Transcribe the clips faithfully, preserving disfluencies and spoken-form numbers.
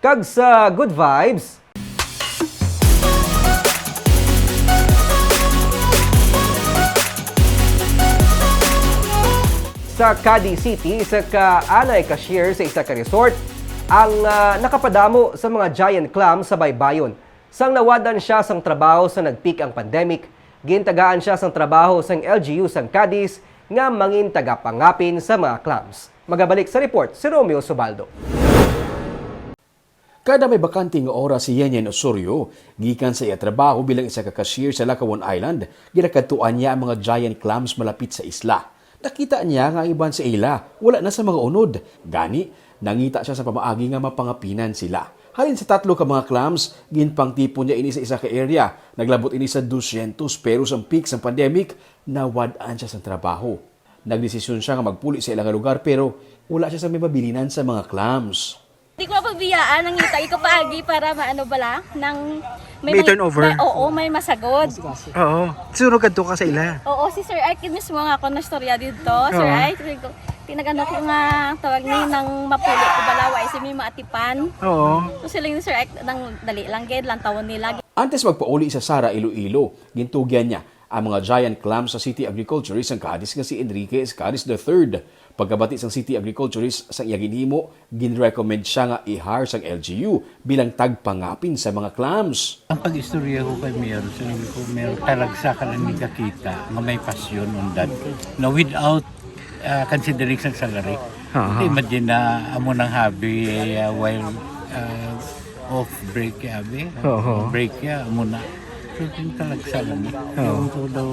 Kag sa good vibes, sa Cadiz City, isa ka anay cashier sa isa ka resort ang, ah, nakapadamo sa mga giant clams sa baybayon. Sang nawad-an siya sang trabaho sa nag-peak ang pandemic, gintagaan siya sang trabaho sang L G U sang Cadiz nga mangin tagapangapin sa mga clams. Magabalik sa report si Romeo Subaldo. Kada may bakante nga oras si Yen Yen Osorio, gikan sa iya trabaho bilang isa ka cashier sa Lakawan Island, ginakadtuan niya ang mga giant clams malapit sa isla. Nakita niya nga ang iban sa ila wala na sa mga unod. Gani, nangita siya sa pamaagi nga mapangapinan sila. Halin sa tatlo ka mga clams, ginpangtipon niya ini sa isa ka area. Naglabot ini sa dusyentos, pero sa peak sang pandemic, nawad-an siya sa trabaho. Nagdesisyon siya nga magpuli sa ila nga lugar, pero wala siya sa may mabilinan sa mga clams. Di ko mapabiyaan ang ngita ko paagi para maano bala nang may May turnover. May, oo, may masagod. Oo. Sunog kadto ka sa ila. Oo, si Sir Ike mismo nga ako nastorya dito. Sir Oo. Ike, sabi ko, tinagano ko nga tawag ni nang mapuli ko bala, wa si may maatipan. Oo. So, sila ni Sir Ike, nang dali lang gid, lantawon nila. Antes magpauli sa Sara, Iloilo, gintugyan niya ang mga giant clams sa city agriculturist sang Cadiz nga si Enrique Escaris the third. Pagkabati sang city agriculturist sa iya ginhimo, ginrecommend siya nga i-hire sang L G U bilang tagpangapin sa mga clams. Ang pag-istorya ko kay Mayor, sabi ko, "Mayor, talagsa ka lang ni kakita nga may pasyon on that." Na without, ah, considering sa salary. Aha. Hindi, imagine na amo nang hobby, ah, while, ah, off break, abi. Oo. Break ya, amo na. So, yung talagsa lang. Oo. Yung to daw,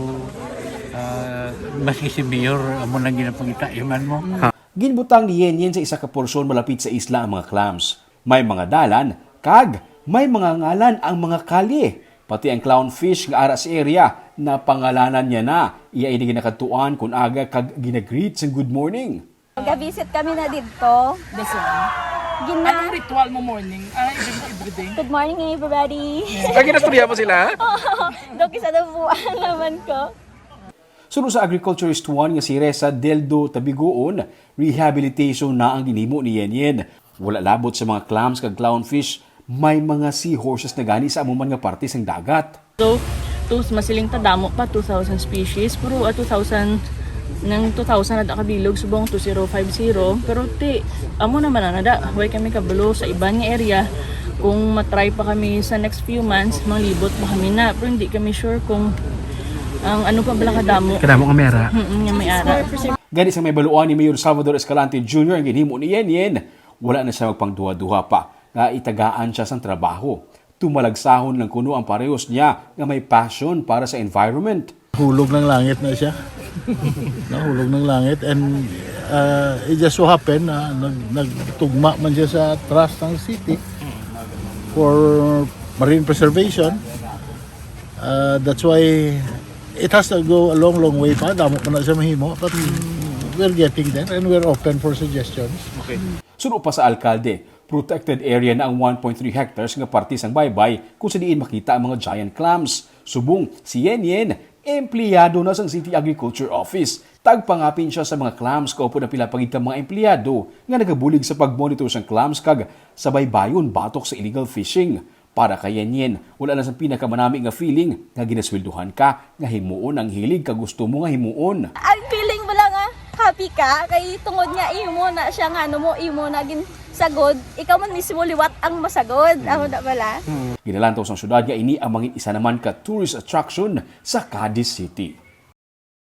ah, maski si Mayor, amo nang ginapangitaiman mo. Ha. Ginbutang ni Yen Yen sa isa ka porsyon malapit sa isla ang mga clams. May mga dalan, kag may mga ngalan ang mga kalye. Pati ang clownfish nga ara sa area, napangalanan niya na. Iya ini ginakadtuan kon aga kag ginagreet sang good morning. Nag-visit kami na didto. This one. Gina- Anong ritual mo morning? Ah, every, everyday? Good morning, everybody. Ah, ginastorya mo sila? Daw kisa daw buwan naman ko. Suno sa agriculturist one nga si Reza Deldo Tabigoon, rehabilitation na ang ginhimo ni Yen Yen. Wala labot sa mga clams kag clownfish, may mga seahorses na gani sa amo man nga parte sang dagat. So, to, masiling ta damo pa, two thousand species, pero, ah, two thousand, nang two thousand na da kabilog, subong two zero five zero, pero ti, amo naman na nada, way kami kabalo sa iban nga area. Kung matry pa kami sa next few months, manglibot pa kami na, pero hindi kami sure kung ang ano pa bala kadamo. Kadamo nga may ara. Mm, nga may ara. Gani, sa may baluan ni Mayor Salvador Escalante Junior ang ginhimo ni Yen Yen, wala na siya magpangduha-duha pa nga itagaan siya sang trabaho. Tumalagsahon lang kuno ang parehos niya nga may passion para sa environment. Hulog ng langit na siya. Nahulog ng langit, and, uh, it just so happened na nag-, nagtugma man siya sa trust ng city for marine preservation. Uh, that's why it has to go a long, long way pa. Damo pa na siya mahimo, but we're getting there and we're open for suggestions. Okay. Suno pa sa alkalde, protected area na ang one point three hectares nga parte sang baybay kung sa diin makita ang mga giant clams. Subong si Yen Yen, empleyado na sang City Agriculture Office. Tagpangapin siya sa mga clams, kaupod ang pila pa gid ka mga empleyado nga nagabulig sa pag-monitor sang clams kag sa baybayon batok sa illegal fishing. Para kay Yen Yen, wala na sang pinakamanami nga feeling nga ginasweldohan ka nga himuon ang hilig ka gusto mo nga himuon. Ang feeling mo lang nga happy ka kay tungod nga imo na siya nga ano mo, imo na gin sagod, ikaw man mismo liwat ang masagod. Mm. Amo na bala. Ginalantaw sang syudad nga ini ang mangin isa naman ka tourist attraction sa Cadiz City.